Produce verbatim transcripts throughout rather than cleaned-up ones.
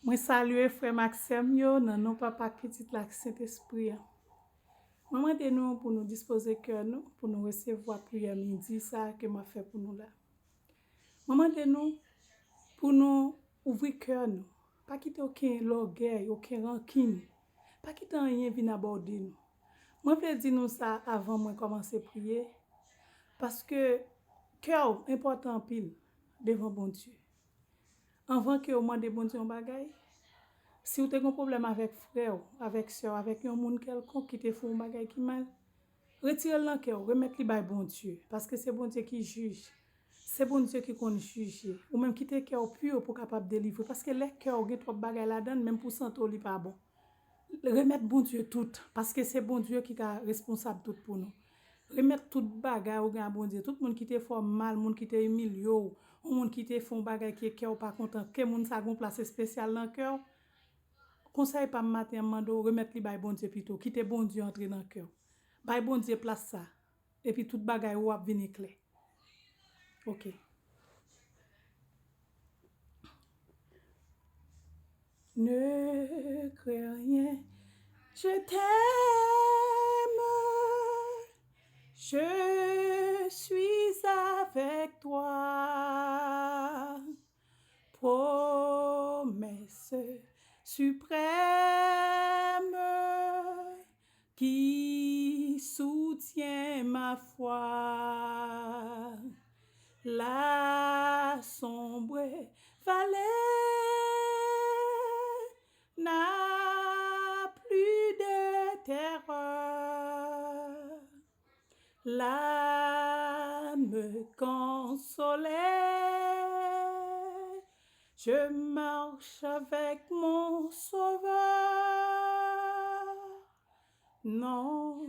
Mwen salye frè m ak sè m yo nan non Papa, Pitit la ak Sentespri a. Mwen mande nou pou nou dispoze kè nou pou nou resevwa priyè midi sa a ke m ap fè pou nou la. Mwen mande nou pou nou ouvri kè nou. Pa kite okenn lògèy, okenn rankin. Pa kite anyen vin abòde nou. Mwen vle di nou sa avan mwen kòmanse priye, paske kè w enpòtan anpil devan Bondye. Anvan ke w mande Bondye yon bagay, si w te gen pwoblèm avèk frè w, avèk sè w, avèk yon moun kèlkonk ki te fè w yon bagay ki mal, retire l nan kè w, remèt li bay Bondye, paske se Bondye ki jij. Se Bondye ki konn jije. Ou menm kite kè w pi pou w kapab delivre, paske lè kè w gen twòp bagay ladan l, menm pou sante w li pa bon. Remèt Bondye tout, paske se Bondye ki ka responsab tout pou nou. Remèt tout bagay ou gen a Bondye. Tout moun ki te fè w mal, moun ki te imilye w, yon moun ki te fè yon bagay ke kè w pa kontan, ke moun sa gen yon plas espesyal nan kè w. Konsèy pa m maten an, m mande w remèt li bay Bondye pito. Kite Bondye antre nan kè w. Bay Bondye plas sa. Epi tout bagay ou ap vini klè. Ok. Ne crains rien, je t'aime, je suis avec toi. Promesse suprême qui soutient ma foi. La sombre vallée n'a plus de terreur. L'âme consolée, je marche avec mon Sauveur. Non,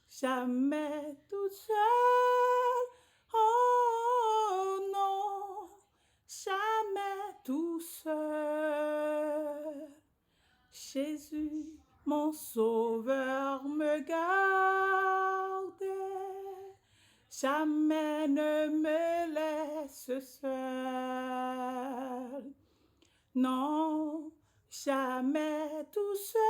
jamais tout seul, oh non, jamais tout seul. Jésus, mon Sauveur, me garde, jamais ne me laisse seul. Non, jamais tout seul,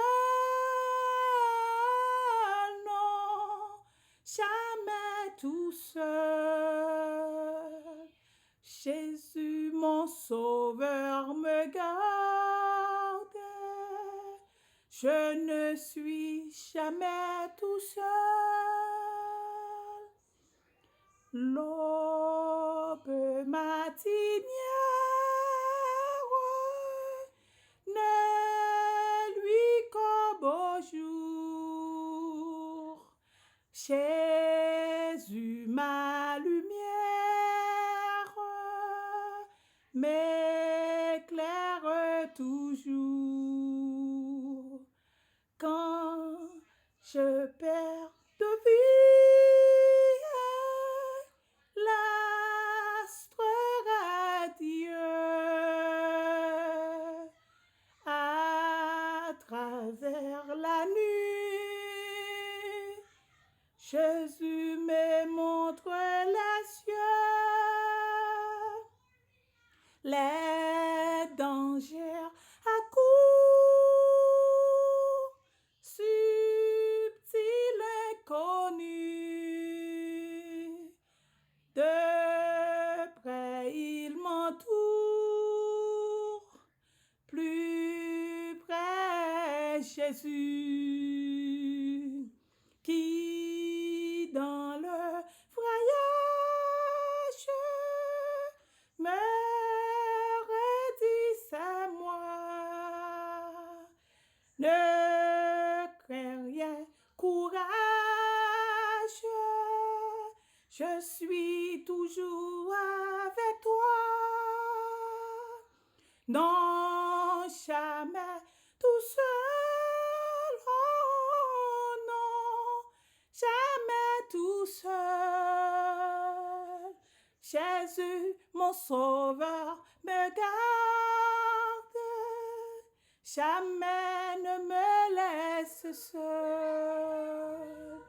non, jamais tout seul. Jésus, mon Sauveur, me garde. Je ne suis jamais tout seul. L'aube matinière ne luit qu'au beau jour. Jésus, ma lumière, m'éclaire toujours. Quand je perds de vue l'astre radieux, à travers la nuit, Jésus me montre les cieux. Les dangers accourent, subtils inconnus. De près ils m'entourent, plus près Jésus, qui dans le voyage me redit, c'est moi. Ne crains rien, courage, je suis toujours avec toi. Non, jamais tout seul, oh non, jamais tout seul. Jésus, mon Sauveur, me garde, jamais ne me laisse seul.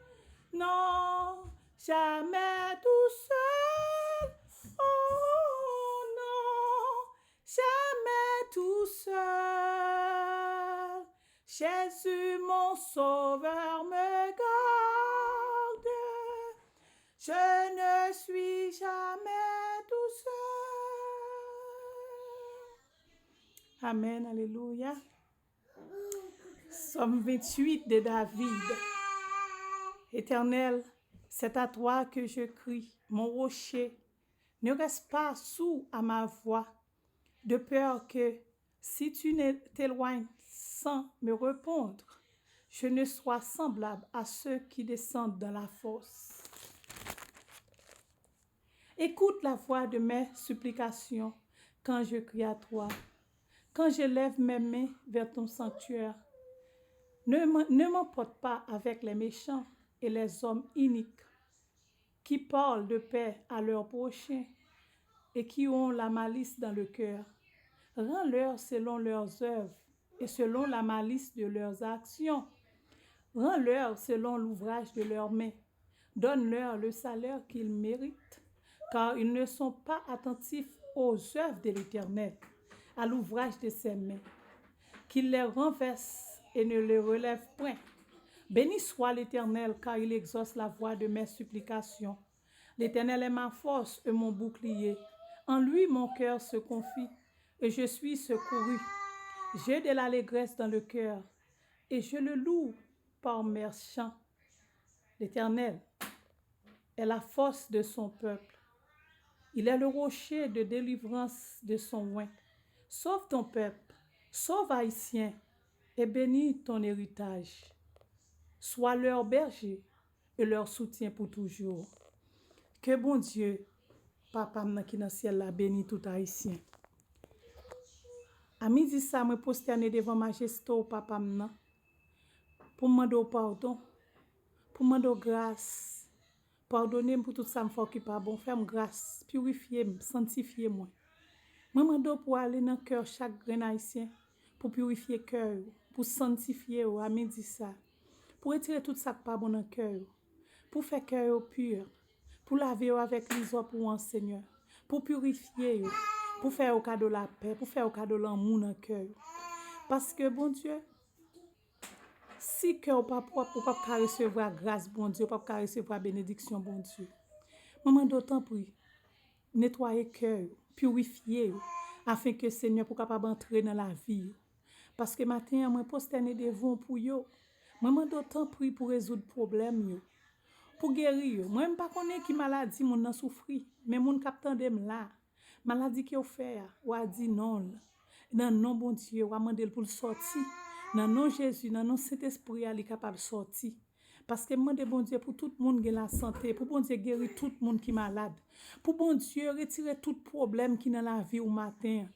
Non, jamais tout seul, oh non, jamais tout seul. Jésus, mon sauveur, me garde. Je ne suis jamais tout seul. Amen, alelouya. Sòm venntuit de David. Éternel, c'est à toi que je crie, mon rocher. Ne reste pas sourd à ma voix, de peur que, si tu ne t'éloignes sans me répondre, je ne sois semblable à ceux qui descendent dans la fosse. Écoute la voix de mes supplications quand je crie à toi, quand je lève mes mains vers ton sanctuaire. Ne m'en- ne m'emporte pas avec les méchants et les hommes iniques, qui parlent de paix à leur prochain et qui ont la malice dans le cœur. Rends-leur selon leurs œuvres et selon la malice de leurs actions. Rends-leur selon l'ouvrage de leurs mains. Donne-leur le salaire qu'ils méritent, car ils ne sont pas attentifs aux œuvres de l'Éternel, à l'ouvrage de ses mains. Qu'il les renverse et ne les relève point. Béni soit l'Éternel, car il exauce la voix de mes supplications. L'Éternel est ma force et mon bouclier. En lui mon cœur se confie, et je suis secouru. J'ai de l'allégresse dans le cœur, et je le loue par mes chants. L'Éternel est la force de son peuple. Il est le rocher de délivrance de son oint. Sauve ton peuple, sauve Haïtien, et bénis ton héritage. Sois leur berger et leur soutien pour toujours. Ke Bondye, Papa m nan ki nan syèl la, beni tout Ayisyen. A midi sa, mwen pwostène devan majeste w, Papa m nan, pou m mande w padon, pou m mande w gras. Padone m pou tout sa m fè w ki pa bon. Fè m gras, pirifye m, sanntifye mwen. Mwen mande w pou w ale nan kè chak grenn Ayisyen, pou pirifye kè yo, pou sanntifye yo a midi sa, pou retire tout sa k pa bon nan kè yo, pou fè kè yo pi, pou lave yo avèk lizòp ou an, Senyè, pou pirifye yo, pou fè yo kado lapè, pou fè yo kado lanmou nan kè yo. Paske, Bondye, si kè w pa pwòp, ou p ap ka resevwa gras Bondye, ou p ap ka resevwa benediksyon Bondye. Mwen mande w, tanpri, netwaye kè yo, pirifye yo, afenke, Senyè, pou w kapab antre nan lavi yo. Paske maten an, mwen pwostène devan w pou yo. Mwen mande w, tanpri, pou rezoud pwoblèm yo, pou geri yo. Mwen, m pa konnen ki maladi moun nan soufri, men moun k ap tande m la, maladi ke w fè a, w a di non l. Nan non Bondye, w a mande l pou l sòti. Nan non Jezi, nan non Sentespri a, li kapab sòti. Paske m mande Bondye pou tout moun gen lasante, pou Bondye geri tout moun ki malad, pou Bondye retire tout pwoblèm ki nan lavi w maten an.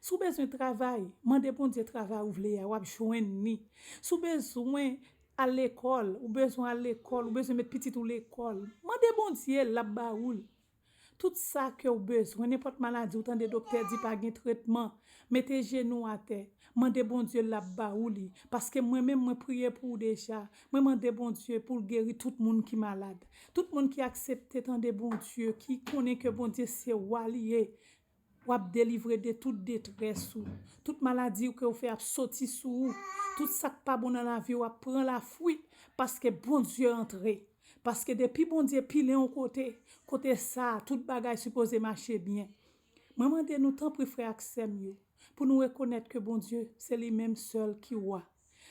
Si w bezwen travay, mande Bondye travay ou vle a, w ap jwenn li. Si w bezwen al lekòl, ou bezwen al lekòl, ou bezwen met pitit ou lekòl, mande Bondye, l ap ba ou l. Tout sa ke w bezwen, nenpòt maladi ou tande doktè di pa gen tretman, mete jenou w atè, mande Bondye, l ap ba ou li. Paske mwen menm, mwen priye pou ou deja. Mwen mande Bondye pou l geri tout moun ki malad. Tout moun ki aksepte tande Bondye, ki konnen ke Bondye se wa li ye, w ap delivre de tout detrès ou. Tout maladi ke w fè ap soti sou ou. Tout sa k pa bon nan lavi w ap pran lafwi, paske Bondye antre. Paske depi Bondye pile yon kote, kote sa a, tout bagay sipoze mache byen. Mwen mande nou, tanpri, frè ak sè m yo, pou nou rekonèt ke Bondye, se li menm sèl ki wa.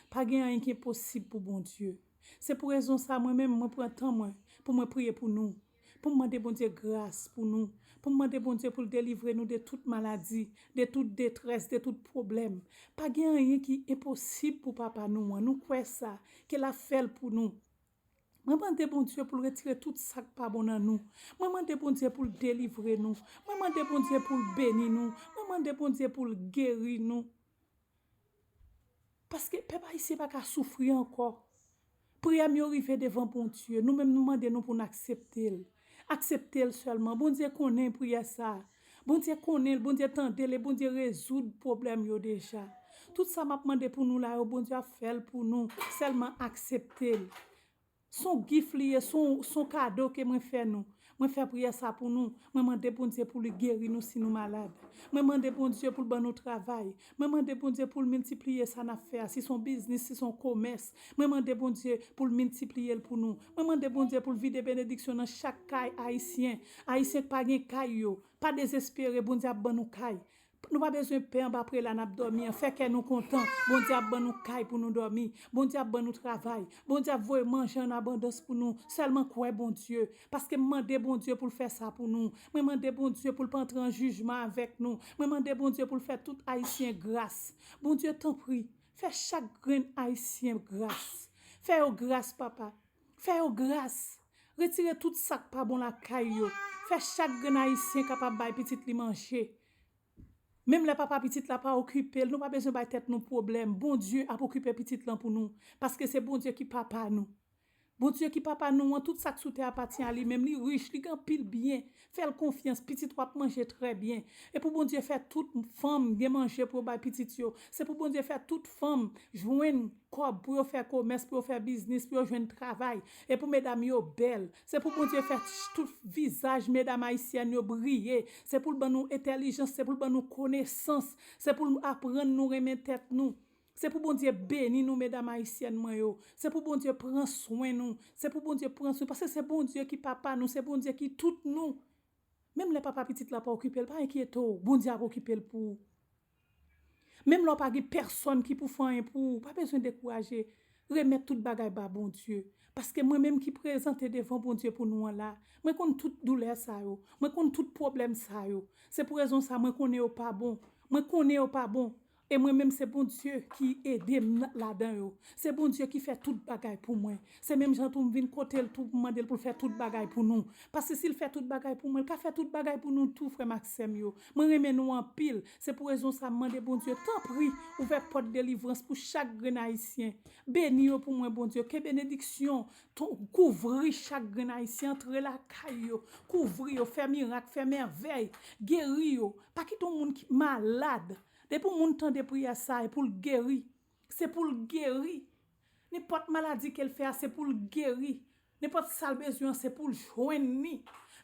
Pa gen anyen ki enposib pou Bondye. Se pou rezon sa a, mwen menm, mwen pran tan mwen pou mwen priye pou nou, pou m mande Bondye gras pou nou, pou m mande Bondye pou l delivre nou de tout maladi, de tout detrès, de tout pwoblèm. Pa gen anyen ki enposib pou Papa nou an. Nou kwè sa, ke l ap fè l pou nou. Mwen mande Bondye pou l retire tout sa k pa bon nan nou. Mwen mande Bondye pou l delivre nou. Mwen mande Bondye pou l beni nou. Mwen mande Bondye pou l geri nou. Paske pèp ayisyen pa ka soufri ankò. Priyè m yo rive devan Bondye. Nou menm, nou mande nou pou n aksepte l. Aksepte l sèlman. Bondye konnen priyè sa a. Bondye konnen l, Bondye tande l e Bondye rezoud pwoblèm yo deja. Tout sa m ap mande pou nou la yo, Bondye ap fè l pou nou. Sèlman aksepte l. S on gif li ye, s on, s on kado ke mwen fè nou. Mwen fè priyè sa pou nou. Mwen mande Bondye pou li geri nou si nou malad. Mwen mande Bondye pou l ban nou travay. Mwen mande Bondye pou l miltipliye sa n ap fè a, si se yon biznis, si se yon komès. Mwen mande Bondye pou l miltipliye l pou nou. Mwen mande Bondye pou l vide benediksyon nan chak kay ayisyen. Ayisyen k pa gen kay yo, pa dezespere, Bondye ap ban nou kay. Nou pa bezwen pè anba prela n ap dòmi an. Fè kè nou kontan. Bondye ap ban nou kay pou nou dòmi. Bondye ap ban nou travay. Bondye ap voye manje an abondans pou nou. Sèlman kwè Bondye. Paske m mande Bondye pou l fè sa pou nou. Mwen mande Bondye pou l pa antre an jijman avèk nou. Mwen mande Bondye pou l fè tout Ayisyen gras. Bondye, tanpri, fè chak grenn Ayisyen gras. Fè yo gras, papa. Fè yo gras. Retire tout sa k pa bon lakay yo. Fè chak grenn Ayisyen kapab bay pitit li manje. Menm lè papa pitit la pa okipe l, nou pa bezwen bay tèt nou pwoblèm. Bondye ap okipe pitit lan pou nou, paske se Bondye ki papa nou. Bondye ki papa nou an, tout sa k sou tè apatyen a li menm. Li rich, li gen anpil byen. Fè l konfyans, pitit w ap manje trè byen. E pou Bondye fè tout fanm gen manje pou yo bay pitit yo. Se pou Bondye fè tout fanm jwenn kòb pou yo fè komès, pou yo fè biznis, pou yo jwenn travay. E pou medam yo bèl. Se pou Bondye fè tout vizaj medam ayisyèn yo briye. Se pou l ban nou entèlijans, se pou l ban nou konesans. Se pou l aprann nou renmen tèt nou. Se pou Bondye beni nou, medam ayisyèn mwen yo. Se pou Bondye pran swen nou. Se pou Bondye pran swen, paske se Bondye ki papa nou, se Bondye ki tout nou. Menm lè papa pitit la pa okipe l, pa enkyete w, Bondye ap okipe l pou ou. Menm lè w pa gen pèsonn ki pou fè anyen pou ou, pa bezwen dekouraje. Remèt tout bagay ba Bondye. Paske mwen menm ki prezante devan Bondye pou nou an la, mwen konn tout doulè sa yo. Mwen konn tout pwoblèm sa yo. Se pou rezon sa mwen konnen yo pa bon. Mwen konnen yo pa bon. E mwen menm se Bondye ki ede m ladan yo. Se Bondye ki fè tout bagay pou mwen. Se menm jan tou m vin kote l tou pou m mande l pou l fè tout bagay pou nou. Paske si l fè tout bagay pou mwen, l ka fè tout bagay pou nou tou, frè m ak sè m yo. Mwen renmen nou anpil. Se pou rezon sa m mande Bondye, tanpri, ouvè pòt delivrans pou chak grenn ayisyen. Beni yo pou mwen, Bondye. Ke benediksyon kouvri chak grenn ayisyen, antre lakay yo, kouvri yo, fè mirak, fè mèvèy, geri yo. Pa kite yon moun ki malad. Depi yon moun tande priyè sa, e pou l geri. Se pou l geri. Nenpòt maladi ke l fè a, se pou l geri. Nenpòt sa l bezwen an, se pou l jwenn li.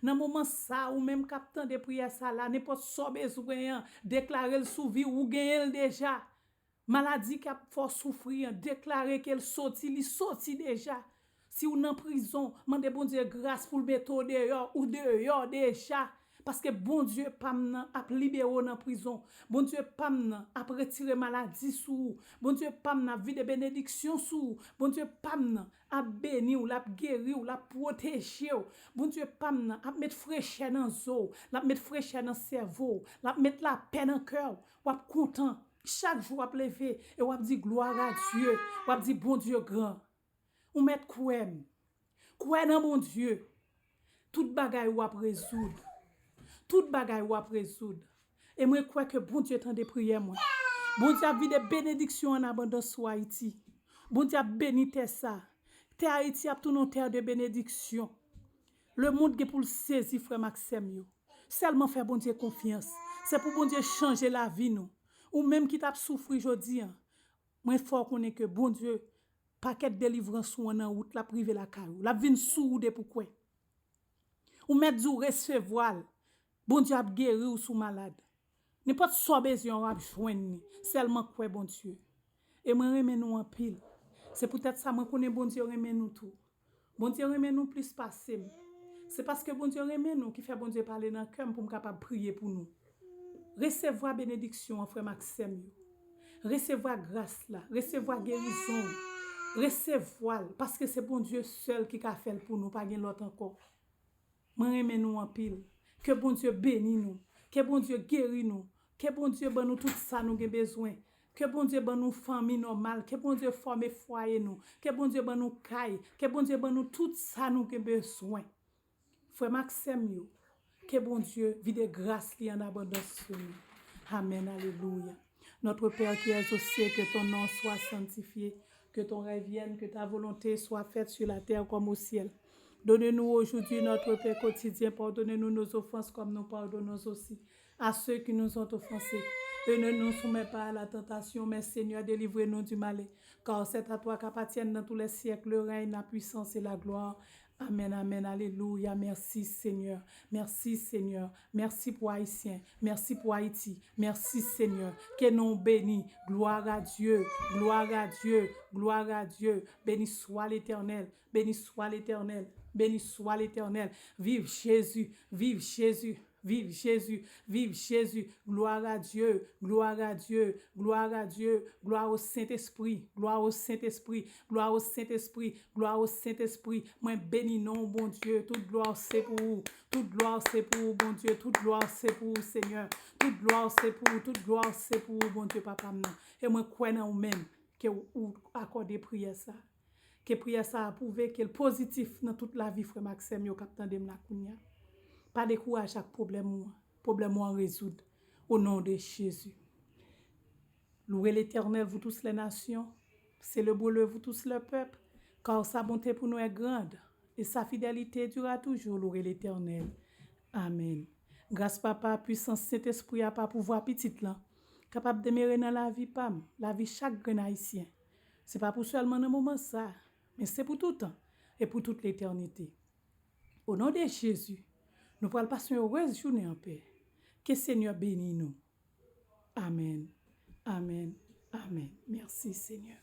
Nan moman sa, ou menm k ap tande priyè sa la, nenpòt sa w bezwen an, deklare l sou vi w, ou genyen l deja. Maladi k ap fè w soufri an, deklare ke l soti, li soti deja. Si w nan prizon, mande Bondye gras pou l mete w deyò, ou deyò deja. Paske Bondye pa m nan ap libere w nan prizon. Bondye pa m nan ap retire maladi sou ou. Bondye pa m nan ap vide benediksyon sou ou. Bondye pa m nan ap beni w, l ap geri w, l ap pwoteje w. Bondye pa m nan ap met frechè nan zo w, l ap met frechè nan sèvo w, l ap met lapè nan kè w. W ap kontan. Chak jou w ap leve e w ap di, "Gloire à Dieu." W ap di, "Bondye gran." Ou mèt kwè m. Kwè nan Bondye. Tout bagay w ap rezoud. Tout bagay w ap rezoud. E mwen kwè ke Bondye tande priyè mwen. Bondye ap vide benediksyon an abondans sou Ayiti. Bondye ap beni tè sa. Tè Ayiti ap tounen yon tè de benediksyon. Lemonn gen pou l sezi, frè m ak sè m yo. Sèlman fè Bondye konfyans. Se pou Bondye chanje lavi nou. Ou menm ki t ap soufri jodi an, mwen fè w konnen ke Bondye, pakèt delivrans ou an nan wout, l ap rive lakay ou. L ap vin sou ou depi w kwè. Ou mèt di w resevwa l. Bondye ap geri w si w malad. Nenpòt sa w bezwen an, w ap jwenn li. Sèlman kwè Bondye. E mwen renmen nou anpil. Se poutèt sa mwen konnen Bondye renmen nou tou. Bondye renmen nou plis pase m. Se paske Bondye renmen nou ki fè Bondye pale nan kè m pou m kapab priye pou nou. Resevwa benediksyon an, frè m ak sè m yo. Resevwa gras la, resevwa gerizon an. Resevwa l, paske se Bondye sèl ki ka fè l pou nou, pa gen lòt ankò. Mwen renmen nou anpil. Ke Bondye beni nou. Ke Bondye geri nou. Ke Bondye ban nou tout sa nou gen bezwen. Ke Bondye ban nou fanmi nòmal. Ke Bondye fòme fwaye nou. Ke Bondye ban nou kay. Ke Bondye ban nou tout sa nou gen bezwen. Frè m ak sè m yo, ke Bondye vide gras li an abondans sou nou. Amèn, alelouya. Notre Père qui es aux cieux, que ton nom soit sanctifié, que ton règne vienne, que ta volonté soit faite sur la terre comme au ciel. Donne-nous aujourd'hui notre pain quotidien, pardonne-nous nos offenses comme nous pardonnons aussi à ceux qui nous ont offensés. Et ne nous soumets pas à la tentation, mais Seigneur, délivre-nous du mal. Car c'est à toi qu'appartiennent dans tous les siècles le règne, la puissance et la gloire. Amen, amen, alelouya. Mèsi, Senyè. Mèsi, Senyè. Mèsi pou Ayisyen. Mèsi pou Ayiti. Mèsi, Senyè. Ke non w beni. Gloire à Dieu. Gloire à Dieu. Gloire à Dieu. Béni soit l'Éternel. Béni soit l'Éternel. Béni soit l'Éternel. Viv Jezi. Viv Jezi. Viv Jezi, viv Jezi, gloire à Dieu, gloire à Dieu, gloire à Dieu, gloire au Saint-Esprit, gloire au Saint-Esprit, gloire au Saint-Esprit, gloire au Saint-Esprit. Mwen beni non w, Bondye, tout glwa se pou ou, tout glwa se pou ou, Bondye, tout glwa se pou ou, Senyè, tout glwa se pou ou, tout glwa se pou ou, Bondye, papa m nan. E mwen kwè nan ou menm, ke ou, ou akòde priyè sa. Ke priyè sa a pwouve ke l pozitif nan tout lavi frè m ak sè m yo k ap tande m la kounye a. Pa dekouraje ak pwoblèm ou an. Pwoblèm ou an rezoud. O non de Jezi. Louez l'Éternel, vous tous les nations. Célébrez-le, vous tous les peuples. Car sa bonté pour nous est grande. Et sa fidélité dure à toujours. Louez l'Éternel. Amen. Gras Papa, pwisans Sentespri a pa pouvwa Pitit lan kapab demere nan lavi pa m, lavi chak grenn Ayisyen. Se pa pou sèlman nan moman sa a, men se pou toutan e pou tout letènite. O non de Jezi, nou pral pase yon erez jounen anpè. Ke Senyè beni nou. Amen. Amen. Amen. Mèsi, Senyè.